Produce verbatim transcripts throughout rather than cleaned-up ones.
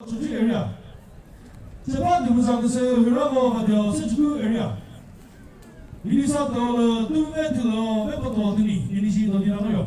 Chokri area. Chepa Dümüzaküsü Hüravo Vadeo Sechuku area. Inisa Tolo Tuve Tilo Vepo Totini, Inisi Totinamoyo.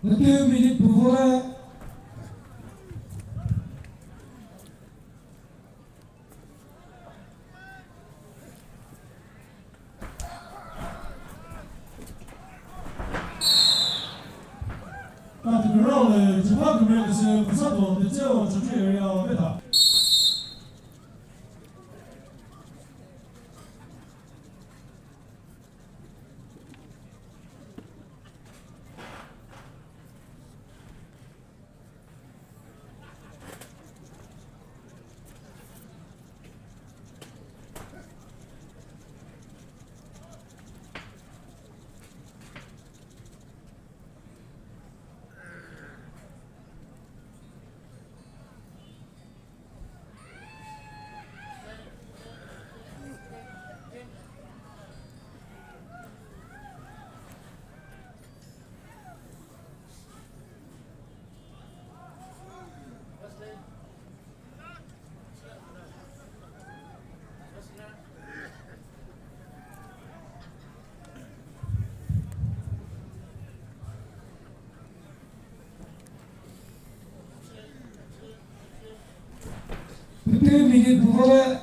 Mütü minute püvole. Tati kürao le, Chipha kümüre küsü, Kusato, Tetseo, Chokri area, Beta. Fifteen minute püvole.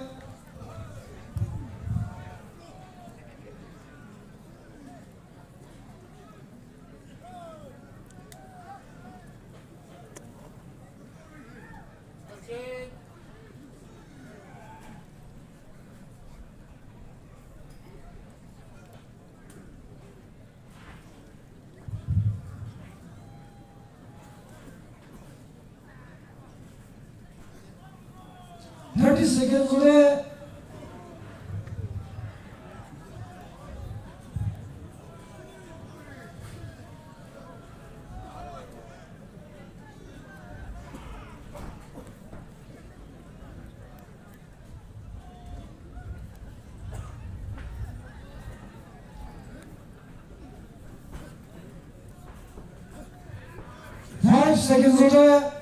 Thirty seconds left. Five seconds left.